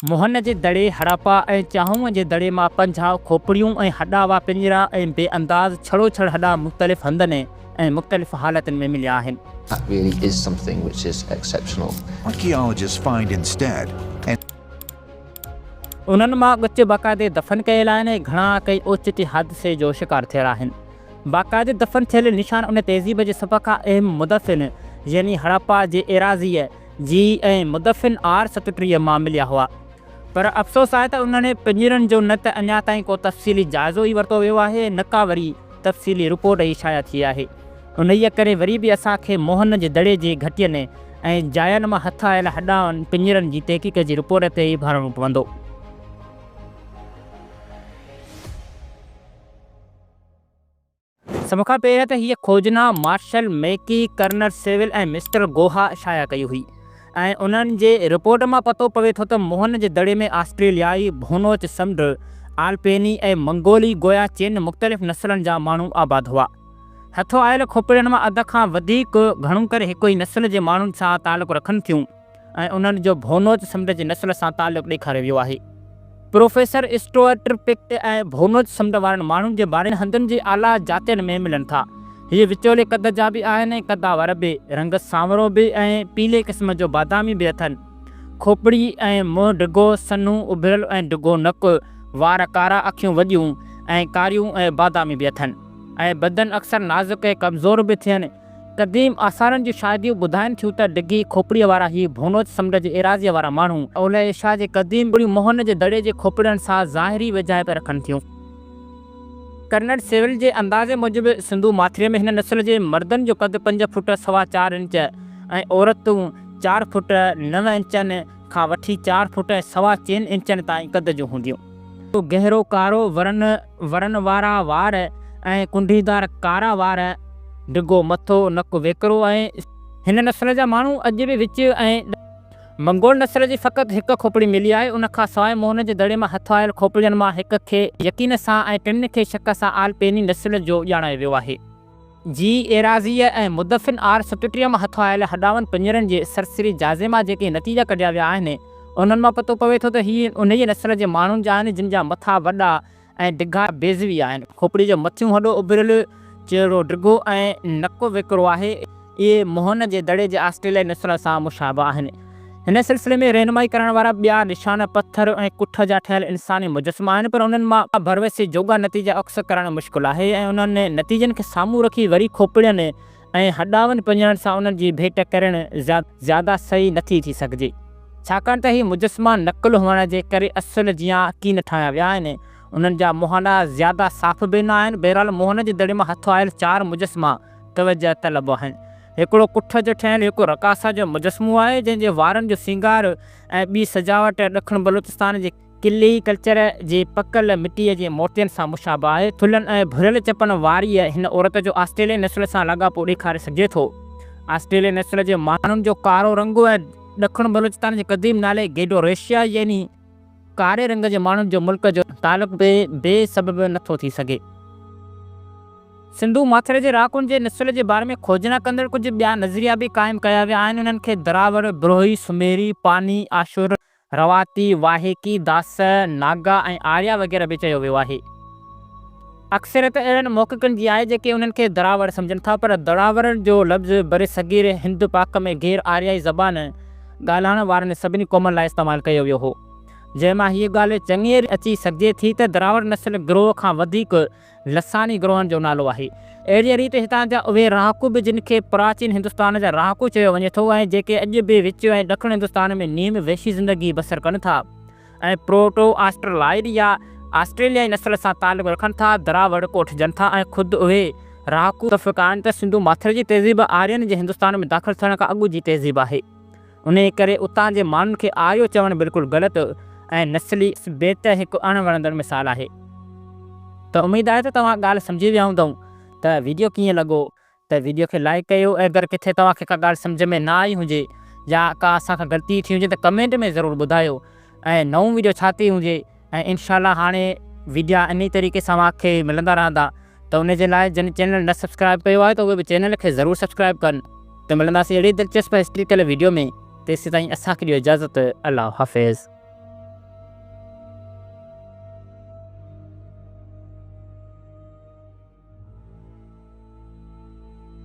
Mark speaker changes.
Speaker 1: موهن جي دڙي، هڙاپا ۽ چانهونء جي دڙي مان 50 کوپڙيون ۽ هڏاوا پڃرا ۽ بي انداز ڇڙوڇڙ هڏا مختلف هنڌن ۽ مختلف حالتن ۾ مليا آهن.
Speaker 2: That really is something which is exceptional.
Speaker 3: Archaeologists find instead an.
Speaker 1: انهن مان ڳچ باقاعدي دفن ڪيل آهن ۽ گهڻا ڪنهن اوچتي حادثي جو شڪار ٿيل آهن. باقاعدي دفن ٿيل نشان ان تهذيب جي سڀ کان اهم مدفن يعني هڙاپا جي ايراضيء جي ۽ مدفن آر 37 مان مليا هئا پر افسوس آهي ته انهن پڃرن جو نه ته اڃا تائين ڪو تفصيلي جائزو ئي ورتو ويو آهي نه ڪا وري تفصيلي رپورٽ ئي شايع ٿي آهي. انهيء ڪري وري به اسان کي موهن جي دڙي جي گهٽين ۽ جاين مان هٿ آيل هڏائن پڃرن جي تحقيق جي رپورٽ تي ئي ڀاڙڻو پوندو. سڀ کان پهريان ته هيء کوجنا Marshall Mackay, Colonel Sewell ۽ Mister Gough شايع ڪئي هئي ۽ انهن جي رپورٽ مان پتو پوي ٿو ته موهن جي دڙي ۾ آسٽريليائي، ڀونوچ سمنڊ، آلپيني ۽ منگولي گويا چئن مختلف نسلن جا ماڻهو آباد هئا. هٿ آيل کوپڙين مان اڌ کان وڌيڪ گهڻو ڪري هڪ ئي نسل جي ماڻهن سان تعلق رکن ٿيون. ۽ انهن جو ڀونوچ سمنڊ جي نسل سان تعلق ڏيکاريو ويو آهي. پروفيسر اسٽوئرٽ پڪٽ ۽ ڀونوچ سمنڊ وارن ماڻهن جي باري ۾ هندن جي اعليٰ جاتين ۾ ملن ٿا. هي وچولي قد جا به آهن ۽ قداور به، رنگ سانورو به ۽ پيلي قسم جو بادامي به اٿن. کوپڙي ۽ منهن ڊگهو، سنهو، اڀريل ۽ ڊگهو نڪ، وار ڪارا، اکيون وڏيون ۽ ڪاريون ۽ بادامي به اٿن ۽ بدن اڪثر نازڪ ۽ ڪمزور به ٿين. قديم آثارن جون شاهديون ٻڌائن ٿيون ته ڊگهي کوپڙيء وارا هي ڀونوچ سمنڊ جي ايراضيء وارا ماڻهو، اولهه ايشيا جي قديم موهن جي دڙي جي کوپڙين سان ظاهري ويجهائپ رکن ٿيون. ڪرنل سيول جي اندازي موجب سنڌو ماٿريء ۾ هن نسل جي مردن جو قد پنج فوٽ سوا چار انچ ۽ عورتون چار فوٽ نو انچن کان وٺي چار فوٽ ۽ سوا چئن انچن تائين قد جون هونديون. گهرو ڪارو ورن ورن وارا وار ۽ ڪنڍيدار ڪارا وار، ڊگهو مٿو، نڪ ويڪرو ۽. هن نسل جا ماڻهو اڄ به وچ ۽. منگول نسل جي فقط هڪ کوپڙي ملي آهي. ان کان سواء موهن جي دڙي مان هٿ آيل کوپڙين مان هڪ کي يقين سان ۽ ٽن کي شڪ سان آلپيني نسل جو ڄاڻايو ويو آهي. جي ايراضيء ۽ مدفن آر 37 مان هٿ آيل هڏاون پڃرن جي سرسري جائزي مان جيڪي نتيجا ڪڍيا ويا آهن، انهن مان پتو پوي ٿو ته هي انهيء نسل جي ماڻهن جا آهن، جن جا مٿا وڏا ۽ ڊگها بيضوي آهن. کوپڙيء جو مٿيون هڏو اڀريل، چهرو ڊگهو ۽ نڪ ويڪرو آهي. اهي موهن جي دڙي جي آسٽريليائي نسل سان مشابه آهن. هن سلسلي ۾ رهنمائي ڪرڻ وارا ٻيا نشان پٿر ۽ ڪٺ جا ٺهيل انساني مجسما آهن پر انهن مان ڀروسي جوڳا نتيجا اخذ ڪرڻ مشڪل آهي ۽ انهن نتيجن کي سامهون رکي وري کوپڙين ۽ هڏاون پڃرن سان انهن جي ڀيٽ ڪرڻ زياده صحيح نٿي ٿي سگهجي ڇاڪاڻ ته هي مجسما نقل هئڻ جي ڪري اصل جيان ڪين ٺاهيا ويا آهن. انهن جا مهانا زياده صاف به نه آهن. بهرحال موهن جي دڙي مان هٿ آيل چار مجسما توجهه طلب آهن. هڪڙو ڪٺ جو ٺهيل هڪ رقاصه جو مجسمو آهي، جنهن جي وارن جو سينگار ۽ ٻي سجاوٽ ڏکڻ بلوچستان جي قلعي ڪلچر جي پڪل مٽيء جي مورتين سان مشابه آهي. ٿلهن ۽ ڀريل چپن واريء هن عورت جو آسٽريلين نسل سان لاڳاپو ڏيکاري سگهجي ٿو. آسٽريلين نسل جي ماڻهن جو ڪارو رنگ ۽ ڏکڻ بلوچستان جي قديم نالي گيڊوريشيا يعني ڪاري رنگ جي ماڻهن جو ملڪ جو تعلق به بي سبب نٿو ٿي سگهي. سنڌو ماٿري جي رهاڪن جي نسل جي باري ۾ کوجنا ڪندڙ ڪجهه ٻيا نظريا به قائم ڪيا ويا آهن. انهن کي دراوڙ، بروهي، سميري، پاني، آشور، رواتي، واهيڪي، داس، ناگا ۽ آريا وغيره به چيو ويو آهي. اڪثريت اهڙن محققن جي آهي جيڪي انهن کي دراوڙ سمجهن ٿا پر دراوڙ جو لفظ برصغير هند پاڪ ۾ غير آريائي زبان ڳالهائڻ وارن سڀني قومن لاء استعمال ڪيو ويو هو. جنهن مان هيء ڳالهه چڱيء ريت اچي سگهجي ٿي ته دراوڙ نسل گروهه کان وڌيڪ لساني گروهن جو نالو آهي. اهڙيء ريت هتان جا اهي رهاڪو به جن کي پراچين هندستان جا رهاڪو چيو وڃي ٿو ۽ جيڪي اڄ به وچ ۽ ڏکڻ هندستان ۾ نيم وحشي زندگي بسر ڪن ٿا ۽ پروٽو آسٽرلائيڊ يا آسٽريليائي نسل سان تعلق رکن ٿا، دراوڙ ڪوٺجن ٿا ۽ خود اهي رهاڪو متفق آهن ته سنڌو ماٿر جي تهذيب آرين جي هندستان ۾ داخل ٿيڻ کان اڳ جي تهذيب آهي. انهيء ڪري اتان جي ماڻهن کي آريو چوڻ بلڪل غلط ۽ نسلي بيت هڪ اڻ وڻندڙ مثال آهي. ته اميد آهي ته توهان ڳالهه سمجهي ويا هوندؤ ته ويڊيو ڪيئن لڳو ته ويڊيو کي لائيڪ ڪيو ۽ اگر ڪٿي توهان کي ڪا ڳالهه سمجهه ۾ نه آئي هجي يا ڪا اسان کان غلطي ٿي هجي ته ڪمينٽ ۾ ضرور ٻڌايو ۽ نئون ويڊيو ڇا تي هجي ۽ انشاء الله هاڻي ويڊيا انهي طريقي سان اوهان کي ملندا رهندا ته ان جي لاء جن چينل نه سبسڪرائب ڪيو آهي ته اهي به چينل کي ضرور سبسڪرائب ڪن ته ملنداسين اهڙي دلچسپ هسٽريڪل ويڊيو ۾ تيسيتائين اسان کي ڏيو اجازت الله حافظ.